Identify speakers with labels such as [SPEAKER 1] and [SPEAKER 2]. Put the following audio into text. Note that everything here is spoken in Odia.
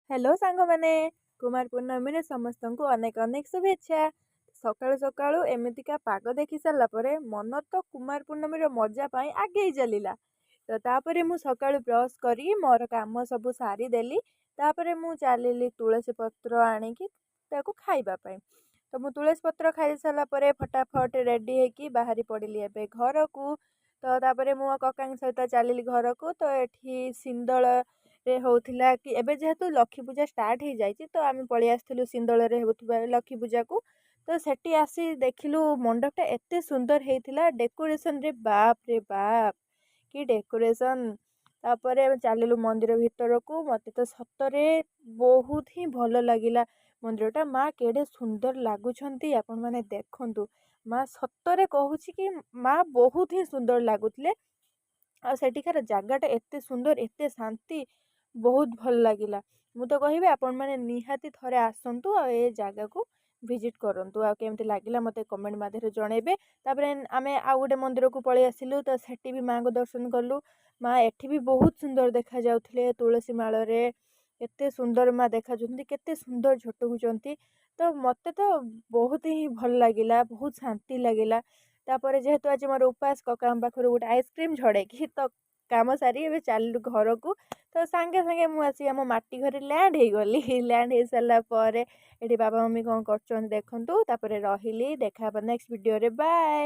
[SPEAKER 1] ହ୍ୟାଲୋ ସାଙ୍ଗମାନେ, କୁମାର ପୂର୍ଣ୍ଣମୀରେ ସମସ୍ତଙ୍କୁ ଅନେକ ଅନେକ ଶୁଭେଚ୍ଛା। ସକାଳୁ ସକାଳୁ ଏମିତିକା ପାଗ ଦେଖି ସାରିଲା ପରେ ମନ ତ କୁମାର ପୂର୍ଣ୍ଣମୀର ମଜା ପାଇଁ ଆଗେଇ ଚାଲିଲା। ତ ତାପରେ ମୁଁ ସକାଳୁ ବ୍ରସ୍ କରି ମୋର କାମ ସବୁ ସାରିଦେଲି। ତାପରେ ମୁଁ ଚାଲିଲି ତୁଳସୀ ପତ୍ର ଆଣିକି ତାକୁ ଖାଇବା ପାଇଁ। ତ ମୁଁ ତୁଳସୀ ପତ୍ର ଖାଇସାରିଲା ପରେ ଫଟାଫଟ ରେଡ଼ି ହେଇକି ବାହାରି ପଡ଼ିଲି ଏବେ ଘରକୁ। ତ ତାପରେ ମୁଁ କକାଙ୍କ ସହିତ ଚାଲିଲି ଘରକୁ। ତ ଏଠି ସିନ୍ଦଳରେ ହେଉଥିଲା କି ଏବେ ଯେହେତୁ ଲକ୍ଷ୍ମୀ ପୂଜା ଷ୍ଟାର୍ଟ ହେଇଯାଇଛି, ତ ଆମେ ପଳେଇ ଆସିଥିଲୁ ସିନ୍ଦଳରେ ହେଉଥିବା ଲକ୍ଷ୍ମୀ ପୂଜାକୁ। ତ ସେଠି ଆସି ଦେଖିଲୁ ମଣ୍ଡପଟା ଏତେ ସୁନ୍ଦର ହେଇଥିଲା ଡେକୋରେସନରେ, ବାପ ରେ ବାପ କି ଡେକୋରେସନ୍! ତାପରେ ଆମେ ଚାଲିଲୁ ମନ୍ଦିର ଭିତରକୁ। ମୋତେ ତ ସତରେ ବହୁତ ହିଁ ଭଲ ଲାଗିଲା ମନ୍ଦିରଟା। ମା କେଡ଼େ ସୁନ୍ଦର ଲାଗୁଛନ୍ତି, ଆପଣମାନେ ଦେଖନ୍ତୁ। ମା ସତରେ କହୁଛି କି ମା ବହୁତ ହିଁ ସୁନ୍ଦର ଲାଗୁଥିଲେ। ଆଉ ସେଠିକାର ଜାଗାଟା ଏତେ ସୁନ୍ଦର, ଏତେ ଶାନ୍ତି, ବହୁତ ଭଲ ଲାଗିଲା। ମୁଁ ତ କହିବି ଆପଣମାନେ ନିହାତି ଥରେ ଆସନ୍ତୁ ଆଉ ଏ ଜାଗାକୁ ଭିଜିଟ୍ କରନ୍ତୁ, ଆଉ କେମିତି ଲାଗିଲା ମୋତେ କମେଣ୍ଟ ମାଧ୍ୟମରେ ଜଣାଇବେ। ତାପରେ ଆମେ ଆଉ ଗୋଟେ ମନ୍ଦିରକୁ ପଳେଇ ଆସିଲୁ। ତ ସେଠି ବି ମାଆଙ୍କୁ ଦର୍ଶନ କଲୁ। ମା ଏଠି ବି ବହୁତ ସୁନ୍ଦର ଦେଖାଯାଉଥିଲେ। ତୁଳସୀ ମାଳରେ ଏତେ ସୁନ୍ଦର ମା ଦେଖାଯାଉଛନ୍ତି, କେତେ ସୁନ୍ଦର ଝଟକୁଛନ୍ତି। ତ ମୋତେ ତ ବହୁତ ହିଁ ଭଲ ଲାଗିଲା, ବହୁତ ଶାନ୍ତି ଲାଗିଲା। ତାପରେ ଯେହେତୁ ଆଜି ମୋର ଉପାସ, କକାଙ୍କ ପାଖରୁ ଗୋଟେ ଆଇସ୍କ୍ରିମ୍ ଝଡ଼େଇକି ତ କାମ ସାରି ଏବେ ଚାଲିଲୁ ଘରକୁ। ତ ସାଙ୍ଗେ ସାଙ୍ଗେ ମୁଁ ଆସି ଆମ ମାଟି ଘରେ ଲ୍ୟାଣ୍ଡ ହେଇଗଲି। ଲ୍ୟାଣ୍ଡ ହେଇସାରିଲା ପରେ ଏଠି ବାବା ମମି କ'ଣ କରୁଛନ୍ତି ଦେଖନ୍ତୁ। ତାପରେ ରହିଲି, ଦେଖା ହେବା ନେକ୍ସଟ ଭିଡ଼ିଓରେ। ବାଏ।